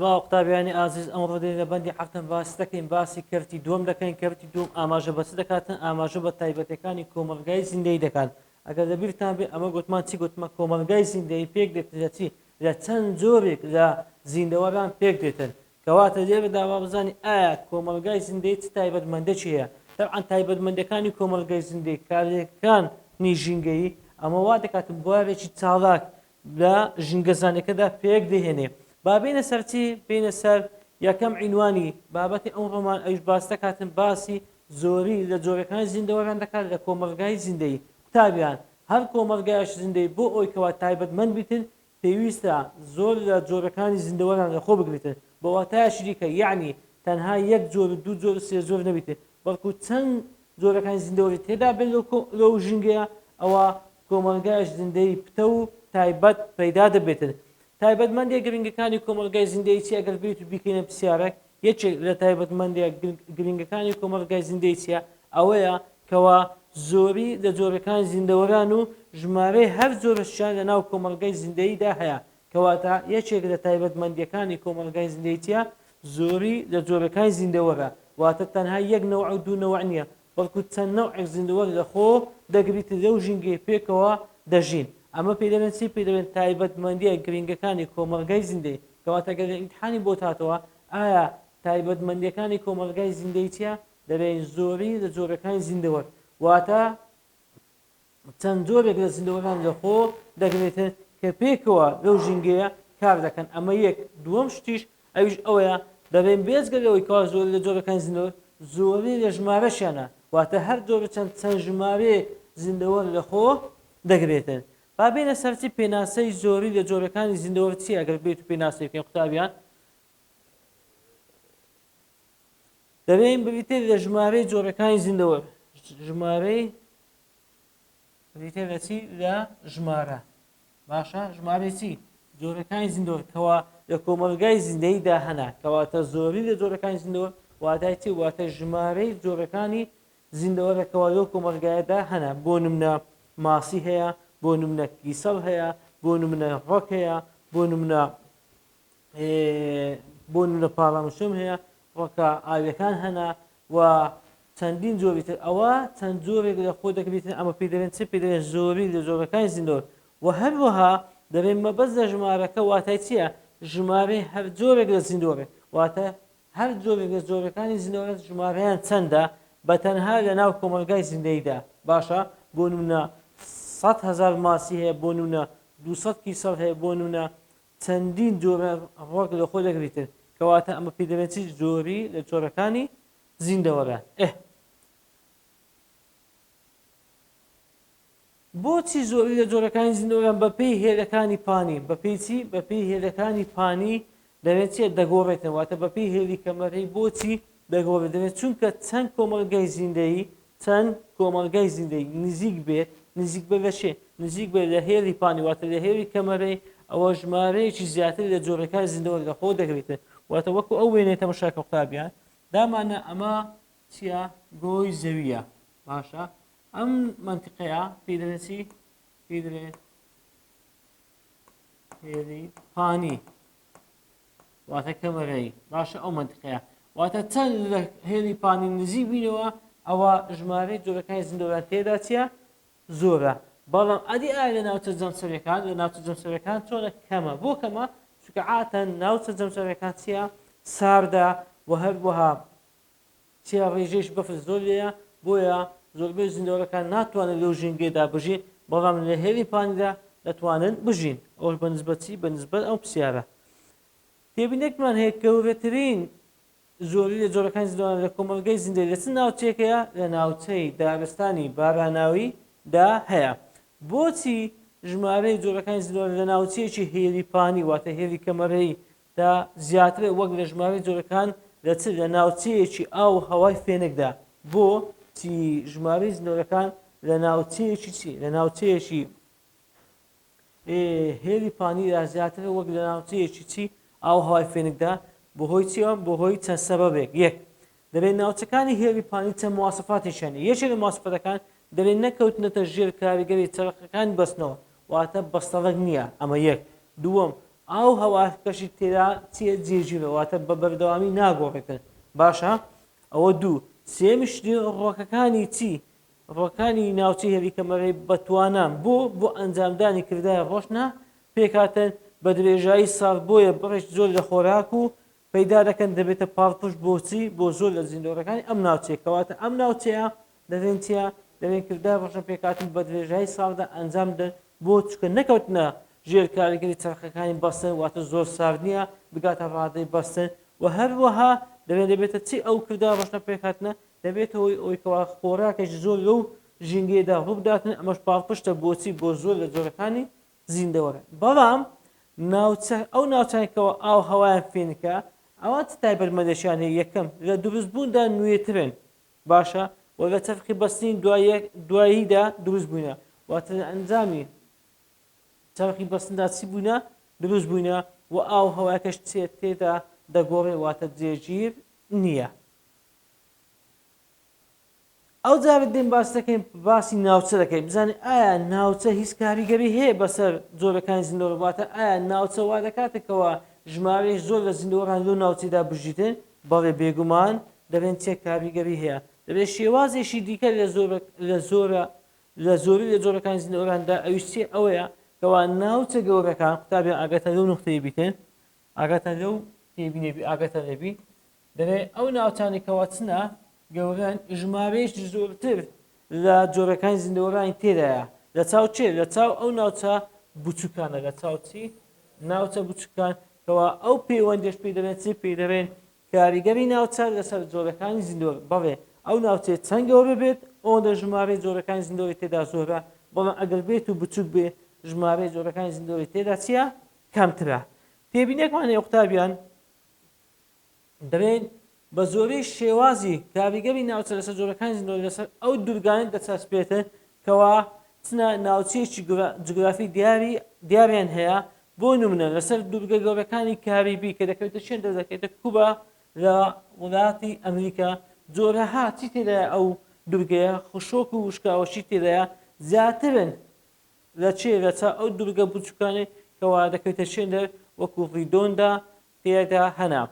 سڵاو قوتابیانی ئازیز، ئەمڕۆ دێین لە بەندی حەفتەم باس دەکەین، باسی کەرتی دووەم دەکەین. کەرتی دووەم ئاماژە بە چ دەکاتن؟ ئاماژە بە تایبەتەکانی کۆمەڵگای زیندەیی دەکات. ئەگەر لە بیرتان بێ ئەمە گوتمان چی؟ گوتمان کۆمەڵگای زیندەیی پێک دێت لە چی؟ لە چەند جۆرێک لە زیندەوەران پێک دێتن. کەواتە لێرەدا با بزانین ئایا کۆمەڵگای زیندەیی چ تایبەتمەندێکی هەیە. تەبعەن تایبەتمەندەکانی کۆمەڵگای زیندەیی کارلێکەکانی ژینگەیی ئەمە وا دەکات بوارێکی چالاک لە ژینگەزانیەکەدا پێک دەهێنێ. با بێینە سەر چی؟ بێینە سەر یەکەم عینوانی بابەتی ئەمڕۆمان ئەویش باس دەکاتن باسی زۆری لە جۆرەکانی زیندەوەران دەکات لە کۆمەڵگای زیندەیی. قوتابیان هەر کۆمەڵگایەکی زیندەیی بۆ ئەوەی کەوا تایبەتمەند بیتن پێویستە زۆر لە جۆرەکانی زیندەوەران لەخۆ بگریتن، بە واتایەکی دیکە یەعنی تەنها یەک جۆر و دوو جۆر و سێ جۆر نەبیتن بەڵکو چەند جۆرەکانی زیندەوەری تێدا بن لەو ژینگەیە ئەوا کۆمەڵگایش زیندەیی پتەو و تایبەت پەیدا دەبێتن. تایبەتمەندیە گرنگەکانی کۆمەڵگای زیندەیی چیە؟ ئەگەر بێیت و بیکەینە پرسیارێک یەکێک لە تایبەتمەندیە گرنگەکانی کۆمەڵگای زیندەیی چیە؟ ئەوەیە کەوا زۆری لە جۆرەکانی زیندەوەران و ژمارەی هەر جۆرەشیان لە ناو کۆمەڵگای زیندەییدا هەیە. کەواتە یەکێک لە تایبەتمەندیەکانی کۆمەڵگای زیندەیی چیە؟ زۆری لە جۆرەکانی زیندەوەرە، واتە تەنها یەک نەوع و دوو نەوع نیە، بەڵکو چەند نەوعێک زیندەوەر لەخۆ دەگریت لەو ژینگەیە پێکەوە دەژین. ئەمە پێی دەڵێن چی؟ پێی دەڵێن تایبەتمەندیە گرنگەکانی کۆمەڵگای زیندەیی. کەواتە گەر لە ئیمتحانی بۆت هاتەوە ئایا تایبەتمەندیەکانی کۆمەڵگای زیندەیی چیە؟ دەڵێین زۆری لە جۆرەکانی زیندەوەر، واتە چەند جۆرێک لە زیندەوەران لەخۆ دەگرێتن کە پێکەوە لەو ژینگەیە کار دەکەن. ئەمە یەک. دووەم شتیش ئەویش ئەوەیە دەڵێن بێجگە لەوەی کەوا زۆری لە جۆرەکانی زیندەوەر زۆری لە ژمارەشیانە، واتە هەر جۆرە چەند چەند ژمارەیەک زیندەوەر لەخۆ دەگرێتن. با بێینە سەر چی؟ پێناسەی زۆری لە جۆرەکانی زیندەوەر چییە؟ ئەگەر بێت و پێناسەی بکەین قوتابیان دەبێین بریتیە لە ژمارەی جۆرەکانی زیندەوەر. ژمارەی بریتیە لە چی؟ لە ژمارە. باشە ژمارەی چی؟ جۆرەکانی زیندەوەر کەوا لە کۆمەڵگای زیندەییدا هەنا. کەواتە زۆری لە جۆرەکانی زیندەوەر واتای چی؟ واتە ژمارەی جۆرەکانی زیندەوەرە کەوا لەو کۆمەڵگایەدا هەنا. بۆ نمونە ماسی هەیە، بۆ نمونە کیسەڵ هەیە، بۆ نمونە ڕۆک هەیە، بۆ نمونە بۆ نمونە پاڵامشم هەیە، ڕۆکە ئاویەکان هەنە و چەندین جۆری تر. ئەوە چەند جۆرێک لە خۆ دەگریتن. ئەمە پێی دەڵێن چ؟ پێی دەڵێن زۆری لە جۆرەکانی زیندەوەر. و هەروەها دەڵێن مەبەست لە ژمارەکە واتای چییە؟ ژمارەی هەر جۆرێک لە زیندەوەرێک، واتە هەر جۆرێک لە جۆرەکانی زیندەوەران ژمارەیان چەندە بە تەنها لە ناو کۆمەڵگای زیندەییدا. باشە بۆ نمونە 100,000 ماسی هەیە، بۆ نمونە 200 کیسەڵ هەیە، بۆ نمونە چەندین جۆرە ڕۆک لەخۆ دەگریتن. کەواتە ئەمە پێی دەڵێن چی؟ جۆری لە جۆرەکانی زیندەوەران. ئه. بۆچی زۆری لە جۆرەکانی زیندەوەران بەپێی هێلەکانی پانی، بەپێی چی؟ بەپێی هێلەکانی پانی دەبێت چیە؟ دەگۆڕێتن. واتە بەپێی هێلی کەمەرەی بۆچی دەگۆڕێت؟ دەبێت چونکە چەند کۆمەڵگای زیندەیی، چەند کۆمەڵگای زیندەیی نزیک بێت، نزیک بێت لە چێ؟ نزیک بێت لە هێلی پانی، واتە لە هێلی کەمەرەی، ئەوە ژمارەیەکی زیاتر لە جۆرەکانی زیندەوەر لەخۆ دەگرێتن. واتە وەکو ئەو وێنەیە تەماشا کە قوتابیان دامانە، ئەمە چییە؟ گۆی زەویە. باشە ئەم مەنتیقەیە پێی دەڵێن چی؟ پێی دەڵێن هێلی پانی، واتە کەمەرەی. باشە ئەو مەنتیقەیە واتە چەند لە هێلی پانی نزیک بینەوە ئەوە ژمارەی جۆرەکانی زیندەوەران تێدا چییە؟ زۆرە. بەڵام ئەدی ئایا لە ناوچە جەمسەریەکان، لە ناوچە جەمسەریەکان چۆنە؟ کەمە. بۆ کەمە؟ چونکە عاتەن ناوچە جەمسەریەکان چییە؟ ساردە و هەروەها چیا ڕێژەیش بەفر زۆر لێیە، بۆیە زۆربەی زیندەوەرەکان ناتوانن لەو ژینگەیەدا بژین، بەڵام لە هێلی پانیدا دەتوانن بژین. ئەوەش بە نسبەت چی؟ بە نسبەت ئەم پرسیارە. تێبینێکمان هەیە گەورەترین زۆری لە جۆرەکانی زیندەوەران لە کۆمەڵگەی زیندەیی لە چ ناوچەیەک هەیە؟ لە ناوچەی دارستانی باراناوی دا هەیە. بۆچی ژمارەی جۆرەکانی زیندەوەر لە ناوچەیەکی هێلی پانی واتە هێلی کەمەرەیی دا زیاترە وەک لە ژمارەی جۆرەکان لە چ لە ناوچەیەکی ئاو و هەوای فێنکدا؟ بۆ چی ژمارەی زیندەوەرەکان لە ناوچەیەکی چی لە ناوچەیەکی هێلی پانیدا زیاترە وەک لە ناوچەیەکی چی ئاو هەوای فێنکدا؟ بەهۆی چیەوە؟ بەهۆی چەند سەبەبێک. یەک، دەبێت ناوچەکانی هێلی پانی چەند مواسەفاتێکیان هەیە. یەکێک لە مواسەفاتەکان دەبێت نەکەوتنەتە ژێر کاریگەری چەرخەکانی بەستنەوە، واتە بەستەڵەک نییە، ئەمە یەک. دووەم، ئاو هەواکەشی تێدا چیە جێگیرە واتە بە بەردەوامی ناگۆڕێتن باشە ئەوە دوو سێمیش ڕۆکەکانی چی ڕۆکانی ناوچەی هێلی کەمەرەی بەتوانان بۆ بۆ ئەنجامدانی کرداری ڕۆشنە پێکهاتن بە درێژایی ساڵ بۆیە بڕێک زۆر لە خۆراک و پەیدا دەکەن دەبێتە پاڵپشت بۆ چی بۆ زۆر لە زیندەوەرەکانی ئەم ناوچەیە کەواتە ئەم ناوچەیە دەبێن چیە دەبێن کردار ڕۆشنە پێکهاتن بە درێژایی ساڵدا ئەنجام بدەن بۆ چونکە نەکەوتنە ژێر کاریگەری چەرخەکانی بەستن واتە زۆر سارد نییە بگاتە ڕادەی بەستن و هەروەها دەبێت دەبێتە چی ئەو کردار ڕۆشنە پێکهاتنە دەبێتە هۆی ئەوەی کەوا خۆراکێکی زۆر لەو ژینگەیەدا ڕووبداتن ئەمەش پاڵپشتە بۆچی بۆ زۆر لە جۆرەکانی زیندەوەرە بەڵام ناوچە ئەو ناوچانەی کەوا ئاو هەوایان فێنکە ئەوان چ تایبەتمەندێکیان هەیە یەکەم لە دروستبووندا نوێترن باشە و لە چەرخی بەستنی دواییدا دروست بووینە واتە لە ئەنجامی چەرخی بەستندا چی بووینە دروست بووینە و ئاو هەواکەش چێت تێدا دەگۆڕێ واتە جێگیر نییە. ئەو جارە دێن باس دەکەین باسی ناوچە دەکەین بزانین ئایا ناوچە هیچ کاریگەری هەیە بەسەر جۆرەکانی زیندەوەر واتە ئایا ناوچە وا دەکاتێکەوە ژمارەی زۆر لە زیندەوەران لەو ناوچەدا بژیتن بەڵێ بێگومان دەبێن چێ کاریگەری هەیە دەبێت شێوازێکی دیکە لە زۆر لە زۆرە لە زۆری لە جۆرەکانی زیندەوەراندا ئەویش چیە ئەوەیە کەوا ناوچە گەورەکان قوتابیان ئاگاتان لەو نوختەیە بیتن ئاگاتان لەو تێبینێ بی ئاگاتان لێبی دەبێ ئەو ناوچانەی کەوا چنە گەورەن ژمارەیەکی زۆرتر لە جۆرەکانی زیندەوەرانی تێدایە لە چاو چێ لە چاو ئەو ناوچە بچووکانە لە چاو چی ناوچە بچووکان کەوا ئەو پەیوەندیش پێی دەڵێن چی پێی دەڵێن کاریگەری ناوچە لەسەر جۆرەکانی زیندەوەر بەڵێ ئەو ناوچەیە چەند گەورە بێت ئەوەندە ژمارەی جۆرەکانی زیندەوەری تێدا زۆرە بەڵام ئەگەر بێت و بچووک بێ ژمارەی جۆرەکانی زیندەوەری تێدا چییە کەمترە تێبینێکمان هەیە قوتابیان دەڵێن بە زۆری شێوازی کاریگەری ناوچە لەسەر جۆرەکانی زیندەوەر لەسەر ئەو دوورگانە دەچەسپێتن کەوا چنە ناوچەیەکی جوگرافی دیاری دیاریان هەیە بۆ نمونە لەسەر دوورگە گەورەکانی کاریبی کە دەکەوێتە شوێن دەکەوێتە کوبا لە وڵاتی ئەمریکا جۆرەها چی تێدایە ئەو دوورگەیە خشۆک و وشکاوەشی تێدایە زیاترن لە چێ لە چا ئەو دوورگە بچووکانەی کەوا دەکەوێتە شوێن دەر وەکو ڕیدۆندا تێیدا هەنە.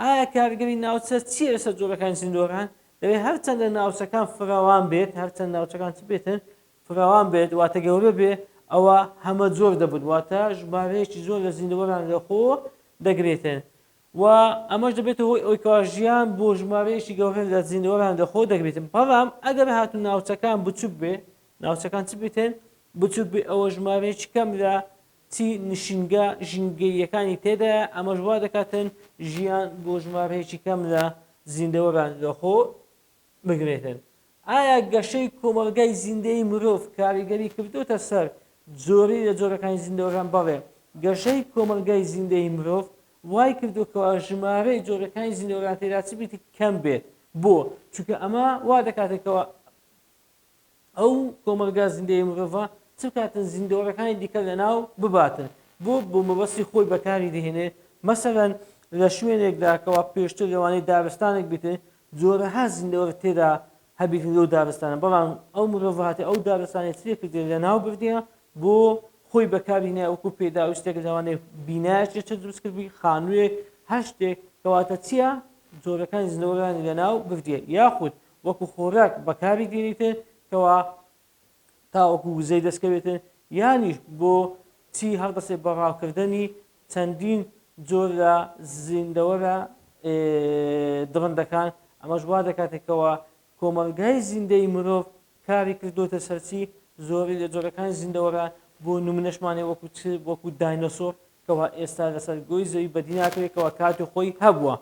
ئایا کارگەری ناوچە چییە لەسەر جۆرەکانی زیندەوەران؟ دەبێت هەرچەندە ناوچەکان فراوان بێت، هەرچەند ناوچەکان چ بێتن؟ فراوان بێت واتە گەورە بێ ئەوە هەمە جۆر دەبن واتە ژمارەیەکی زۆر لە زیندەوەران لەخۆ دەگرێتن و ئەمەش دەبێتە هۆی ئەوەی کەوا ژیان بۆ ژمارەیەکی گەورە لە زیندەوەران لەخۆ دەگرێتن بەڵام ئەگەر هاتوو ناوچەکان بچوک بێ ناوچەکان چ بێتن بچوک بێ ئەوە ژمارەیەکی کەم لە چی نشینگە ژینگەییەکانی تێدایە، ئەمەش وا دەکاتن ژیان بۆ ژمارەیەکی کەم لە زیندەوەران لەخۆ بگرێتن. ئایا گەشەی کۆمەڵگای زیندەیی مرۆڤ کاریگەری کردۆتە سەر زۆری لە جۆرەکانی زیندەوەران؟ بەڵێ، گەشەی کۆمەڵگای زیندەیی مرۆڤ وای کردووە کەوا ژمارەی جۆرەکانی زیندەوەران تێدا چ بیت کەم بێت. بۆ؟ چونکە ئەمە وا دەکاتن کەوا ئەو کۆمەڵگا زیندەیە مرۆڤە چ بکاتن زیندەوەرەکانی دیکە لەناو بباتن بۆ بۆ مەبەستی خۆی بەکاری دەهێنێ مەسەلەن لە شوێنێکدا کەوا پێشتر لەوانەیە دارستانێک بیتن جۆرەها زیندەوەر تێدا هەبیتن لەو دارستانە بەڵام ئەو مرۆڤ هاتێ ئەو دارستانێ چێ کردێ لەناو بردیە بۆ خۆی بەکاری نایە وەکو پێداویستێک لەوانەیە بینایەکی چ دروست کردبی خانوویەک هەر شتێک کەواتە چییە جۆرەکانی زیندەوەرانی لەناو بردیە یاخود وەکو خۆراک بەکاری دێنیتن کەوا تاوەکو وزەی دەستکەوێتن یانیش بۆ چی هەڵدەسێت بە ڕاوکردنی چەندین جۆر لە زیندەوەرە دڕندەکان ئەمەش وا دەکاتێکەوە کۆمەڵگای زیندەی مرۆڤ کاری کردوتە سەرچی زۆری لە جۆرەکانی زیندەوەرە بۆ نمونەشمانێ وەکو چ وەکو داینۆسۆر کەوا ئێستا لەسەر گۆی زەوی بەدی ناکرێت کەوا کاتی خۆی هەبووە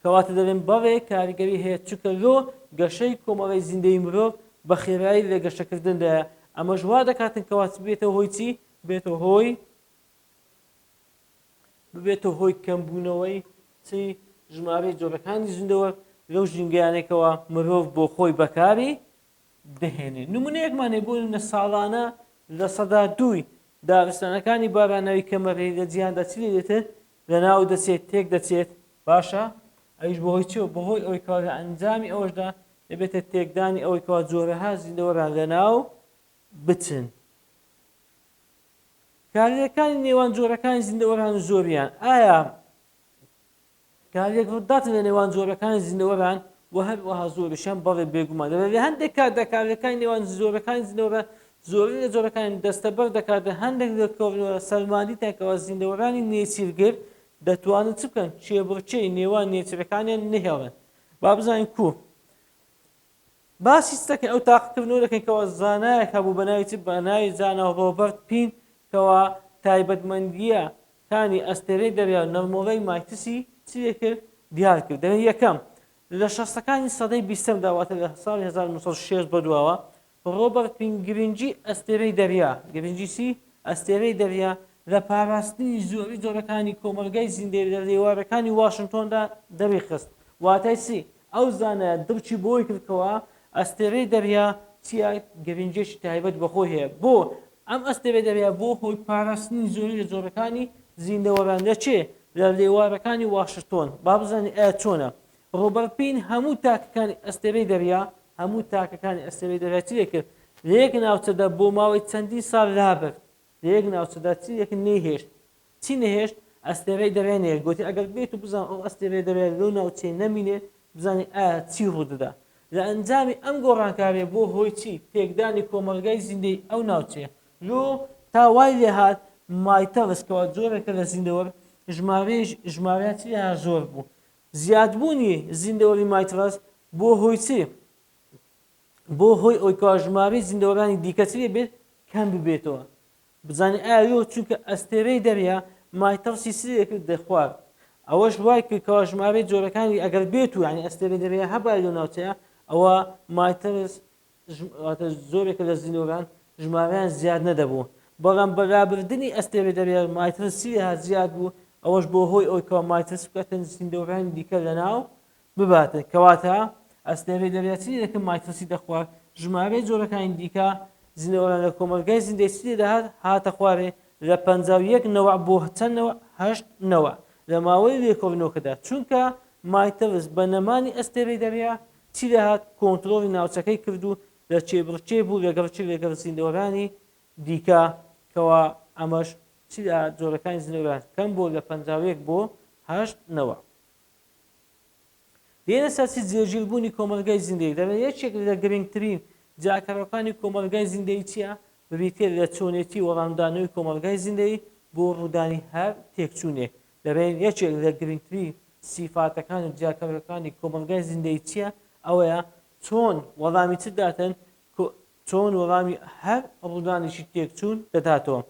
کەواتە دەڵێن بەڵێ کاریگەری هەیە چونکە لۆ گەشەی کۆمەڵەی زیندەی مرۆڤ بە خێرایی لە گەشەکردندایە ئەمەش وا دەکاتن کەوا چ بێتە هۆی چی بێتە هۆی ببێتە هۆی کەمبوونەوەی چی ژمارەی جۆرەکانی زیندەوەر لەو ژینگەیانێکەوە مرۆڤ بۆ خۆی بەکاری دەهێنێ. نمونەیەکمان هەیە بۆ نمونە ساڵانە 2% دارستانەکانی باراناوی کەمەرەی لە جیهاندا چی لێ دێتن لەناو دەچێت تێک دەچێت باشە ئەویش بەهۆی چیەوە بەهۆی ئەوەی کەوا لە ئەنجامی ئەوەشدا دەبێتە تێکدانی ئەوەی کەوا جۆرەها زیندەوەران لەناو بچن. کارلێکانی نێوان جۆرەکانی زیندەوەران و زۆریان، ئایا کارلێک ڕوودات لە نێوان جۆرەکانی زیندەوەران و هەروەها زۆریشیان؟ بەڵێ بێگومان دەبێت. لە هەندێک کاتدا کارلێکانی نێوان جۆرەکانی زیندەوەران زۆری لە جۆرەکانی دەستەبەر دەکات. هەندێک لە کۆنەوە سەلماندیتان کەوا زیندەوەرانی نێچیرگر دەتوانن چ بکەن؟ کێبڕکێی نێوان نێچیرەکانیان نەهێڵن. با بزانین کوو باسی چ دەکەین؟ ئەو تاقیکردنەوە دەکەین کەوا زانایەک هەبوو بە ناوی چ؟ بە ناوی زانا ڕۆبەرت پین کەوا تایبەتمەندییە کانی ئەستێرەی دەریا و نەرمۆڵەی مایتسی چی کرد؟ دیار کرد. دەبێت یەکەم، لە شەستەکانی سەدەی بیستەمدا واتە لە ساڵی 1906 بەدواوە ڕۆبەرت پین گرنگی ئەستێرەی دەریا، گرنگی چی؟ ئەستێرەی دەریا لە پاراستنی زۆری جۆرەکانی کۆمەڵگای زیندەیی لە لێوارەکانی واشنتۆندا دەریخست. واتای چی؟ ئەو زانایە دڕکی بۆی کرد کەوا ئەستێرەی دەریا چییە گرنگیەکی تایبەت بە خۆی هەیە. بۆ؟ ئەم ئەستێرەی دەریا بۆ هۆی پاراستنی زۆری لە جۆرەکانی زیندەوەران لە چێ؟ لە لێوارەکانی واشنتۆن. با بزانین ئایا چۆنە؟ ڕۆبەرت پین هەموو تاکەکانی ئەستێرەی دەریا هەموو تاکەکانی ئەستێرەی دەریا چی دەکرد؟ لە یەک ناوچەدا بۆ ماوەی چەندین ساڵ لابرد. لە یەک ناوچەدا چی دەکرد؟ نەیهێشت. چی نەهێشت؟ ئەستێرەی دەریا نەهێشت. گوتی ئەگەر بێت و بزانم ئەو ئەستێرەی دەریا لەو ناوچەیە نەمینێت، بزانین ئایا چی ڕوودەدا. لە ئەنجامی ئەم گۆڕانکارییە بۆ هۆی چی؟ تێکدانی کۆمەڵگای زیندەیی ئەو ناوچەیە. لۆ تا وای لێهات مایتەرس کەوا جۆرێکە لە زیندەوەر ژمارەی ژمارەیان چی لێهات زۆر بوو. زیادبوونی زیندەوەری مایترەس بۆ هۆی چی؟ بۆ هۆی ئەوەی کەوا ژمارەی زیندەوەرانی دیکە چی بێت؟ کەم ببێتەوە. بزانین ئایا لۆ؟ چونکە ئەستێرەی دەریا مایترسی چی دەکرد؟ دەخوارد. ئەوەش وای کرد کەوا ژمارەی جۆرەکانی ئەگەر بێت و یعنی ئەستێرەی دەریا هەبایە لەو ناوچەیە ئەوە مایترس واتە زۆرێکە لە زیندەوەران ژمارەیان زیاد نەدەبوو، بەڵام بە لابردنی ئەستێرەی دەریا مایترس چی لێهات زیاد بوو، ئەوەش بۆ هۆی ئەوەی کەوا مایترس بکاتن زیندەوەرانی دیکە لەناو بباتن، کەواتە ئەستێرەی دەریا چی دەکرد مایترسی دەخوارد، ژمارەی جۆرەکانی دیکە زیندەوەران لە کۆمەڵگای زیندەی چی لێدەهات هاتە خوارێ لە 51 نەوع بۆ چەند نەوع؟ هەشت نەوع لە ماوەی لێکۆڵینەوەکەدا، چونکە مایترس بە نەمانی ئەستێرەی دەریا چی دەهات کۆنترۆڵی ناوچەکەی کرد و لە کێبڕکێ بوو لەگەڵ چ لەگەڵ زیندەوەرانی دیکە کەوا ئەمەش چی دەهات جۆرەکانی زیندەوەران کەم بووە لە 51 بۆ هەشت نەوە. دێنە سەر چی جێگیربوونی کۆمەڵگای زیندەیی دەڵێن یەکێک لە گرنگترین جیاکەرەوەکانی کۆمەڵگای زیندەیی چییە؟ بریتییە لە چۆنێتی وەڵامدانەوەی کۆمەڵگای زیندەیی بۆ ڕوودانی هەر تێکچوونێک. دەڵێن یەکێک لە گرنگترین سیفاتەکان و جیاکەرەوەکانی کۆمەڵگای زیندەیی چییە؟ ئەوەیە چۆن وەڵامی چ داتن چۆن وەڵامی هەر ڕوودانێکی تێکچوون دەداتەوە.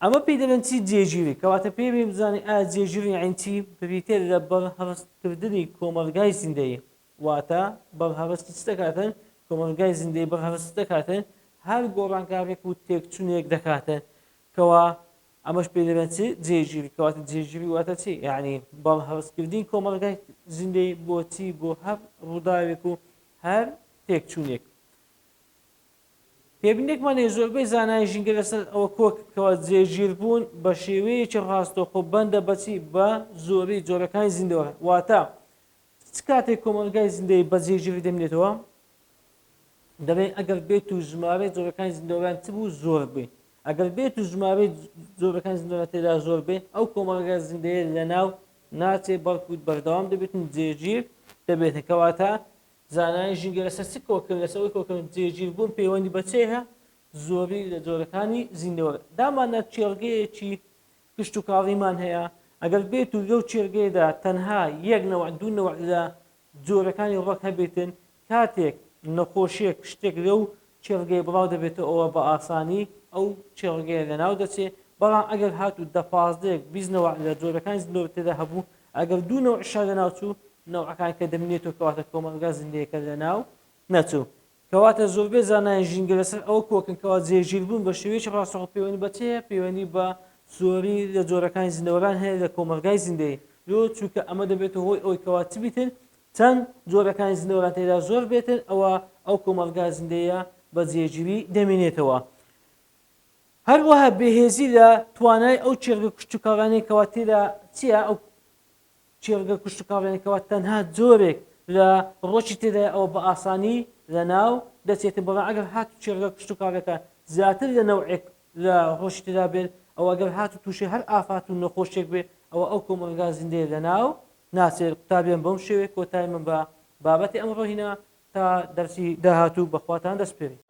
ئەمە پێی دەڵێن چی؟ جێگیری. کەواتە پێی بێ بزانین ئایا جێگیری یەعنی چی؟ بریتیە لە بەرهەڵستکردنی کۆمەڵگای زیندەیی. واتە بەرهەڵستی چ دەکاتن؟ کۆمەڵگای زیندەیی بەرهەڵست دەکاتن هەر گۆڕانکاریەک و تێکچونێک دەکاتن. کەوا ئەمەش پێی دەڵێن چی؟ جێگیری. کەواتە جێگیری واتە چی؟ یەعنی بەرهەڵستکردنی کۆمەڵگای زیندەیی بۆ چی؟ بۆ هەر ڕووداوێک و هەر تێکچونێک. تێبینیەکمان هەیە زۆربەی زانایانی ژینگە لەسەر ئەوە کۆکن کەوا جێگیربوون بە شێوەیەکی ڕاستەوخۆ بەندە بە چی؟ بە زۆری جۆرەکانی زیندەوەر. واتە چ کاتێک کۆمەڵگای زیندەیی بە جێگیری دەمێنێتەوە؟ دەڵێن ئەگەر بێت و ژمارەی جۆرەکانی زیندەوەران چ بوو؟ زۆر بێ. ئەگەر بێت و ژمارەی جۆرەکانی زیندەوەران تێدا زۆر بێ ئەو کۆمەڵگا زیندەیە لەناو ناچێ بەڵکو بەردەوام دەبێت و جێگیر دەبێت. کەواتە زانایانی ژینگە لەسەر چ کۆکن؟ لەسەر ئەوەی کۆکن جێگیربوون پەیوەندی بە چێ هەیە؟ زۆری لە جۆرەکانی زیندەوەر. دامانە کێڵگەیەکی کشتوکاڵیمان هەیە، ئەگەر بێت و لەو کێڵگەیەدا تەنها یەک نەوع دوو نەوع لە جۆرەکانی ڕوەک هەبێتن، کاتێک نەخۆشیەک شتێک لەو کێڵگەیە بڵاو دەبێتەوە ئەوە بە ئاسانی ئەو کێڵگەیە لەناو دەچێ، بەڵام ئەگەر هاتوو دە پازدەیەک 20 نەوع لە جۆرەکانی زیندەوەر تێدا هەبوو ئەگەر دوو نەوعیشیان لەناو چوو نەوعەکان کە دەمینێتەوە کەواتە کۆمەڵگا زیندەیەکە لەناو نەچوو. کەواتە زۆربەی زانایان ژینگە لەسەر ئەوە کۆکن کەوا جێگیربوون بە شێوەیەکی ڕاستەوخۆ پەیوەندی بە چ هەیە؟ پەیوەندی بە زۆری لە جۆرەکانی زیندەوەران هەیە لە کۆمەڵگای زیندەیی. لۆ؟ چونکە ئەمە دەبێتە هۆی ئەوەی کەوا چ بیتن؟ چەند جۆرەکانی زیندەوەران تێدا زۆر بێتن ئەوا ئەو کۆمەڵگا زیندەیە بە جێگیری دەمینێتەوە. هەروەها بێهێزی لە توانای ئەو کێڵگە کشتوکاڵیانەی کەوا تێدا چییە؟ ئەو کێڵگە کشتوکاڵیانەی کەوا تەنها جۆرێک لە ڕۆکی تێدایە ئەوە بە ئاسانی لەناو دەچێت، بەڵام ئەگەر هاتوو کێڵگە کشتوکاڵیەکە زیاتر لە نەوعێک لە ڕۆژی تردا بێت، ئەوە گەر هاتوو تووشی هەر ئافات و نەخۆشیەک بێ ئەوە ئەو کۆمەڵگا زیندەیە لەناو ناچێت. قوتابیان بەم شێوەیە کۆتایی من بە بابەتی ئەمڕۆ هینا تا دەرسی داهاتوو بەخواتان دەسپێرین.